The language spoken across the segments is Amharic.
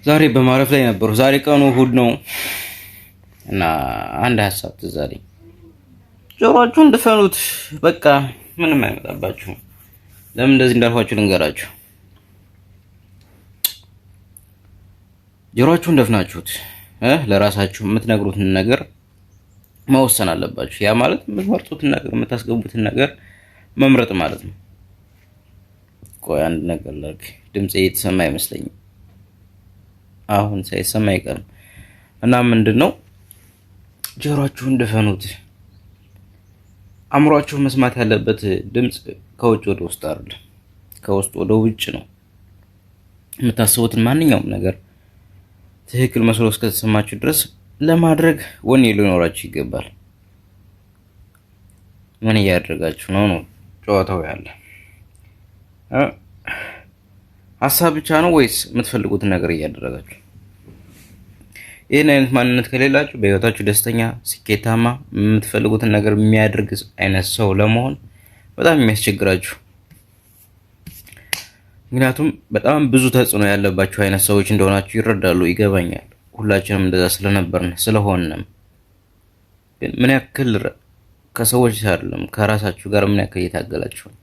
ዛሬ በማረፍ ላይ ነበሩ። ዛሬ ቀኑ እሑድ ነው እና አንድ ሀሳብ ትዝ አለኝ። ጆሮአችሁን ድፈኑት፣ በቃ ምንም አይመጣባችሁም። ለምን እንደዚህ እንዳልኳችሁ ልንገራችሁ። ጆሮአችሁን ደፍናችሁት ለራሳችሁ የምትነግሩትን ነገር መወሰን አለባችሁ። ያ ማለት የምትመርጡትን ነገር የምታስገቡትን ነገር መምረጥ ማለት ነው። ቆይ አንድ ነገር ላድርግ። ድምፄ እየተሰማ አይመስለኝም። አሁን ሳይሰማ አይቀርም። እና ምንድን ነው ጆሮአችሁን ድፈኑት። አእምሯችሁ መስማት ያለበት ድምፅ ከውጭ ወደ ውስጥ አይደለም፣ ከውስጥ ወደ ውጭ ነው። የምታስቡትን ማንኛውም ነገር ትክክል መስሎ እስከተሰማችሁ ድረስ ለማድረግ ወኔ ሊኖራችሁ ይገባል። ምን እያደረጋችሁ ነው? ነው ጨዋታው ያለ ሀሳብ ብቻ ነው ወይስ የምትፈልጉትን ነገር እያደረጋችሁ? ይህን አይነት ማንነት ከሌላችሁ በህይወታችሁ ደስተኛ፣ ስኬታማ፣ የምትፈልጉትን ነገር የሚያደርግ አይነት ሰው ለመሆን በጣም የሚያስቸግራችሁ፣ ምክንያቱም በጣም ብዙ ተጽዕኖ ያለባችሁ አይነት ሰዎች እንደሆናችሁ ይረዳሉ፣ ይገባኛል። ሁላችንም እንደዛ ስለነበርን ስለሆነም፣ ግን ምን ያክል ከሰዎች አይደለም ከራሳችሁ ጋር ምን ያክል እየታገላችሁ ነው?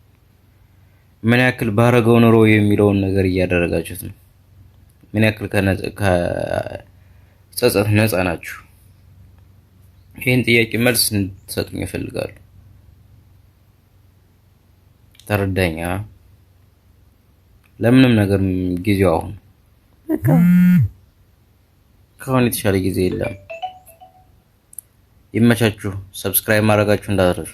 ምን ያክል ባረገው ኑሮ የሚለውን ነገር እያደረጋችሁት ነው? ምን ያክል ከጸጸት ነፃ ናችሁ? ይህን ጥያቄ መልስ እንድትሰጡኝ ይፈልጋሉ። ተረዳኛ። ለምንም ነገር ጊዜው አሁን ከአሁን የተሻለ ጊዜ የለም። ይመቻችሁ። Subscribe ማድረጋችሁ እንዳትረሱ።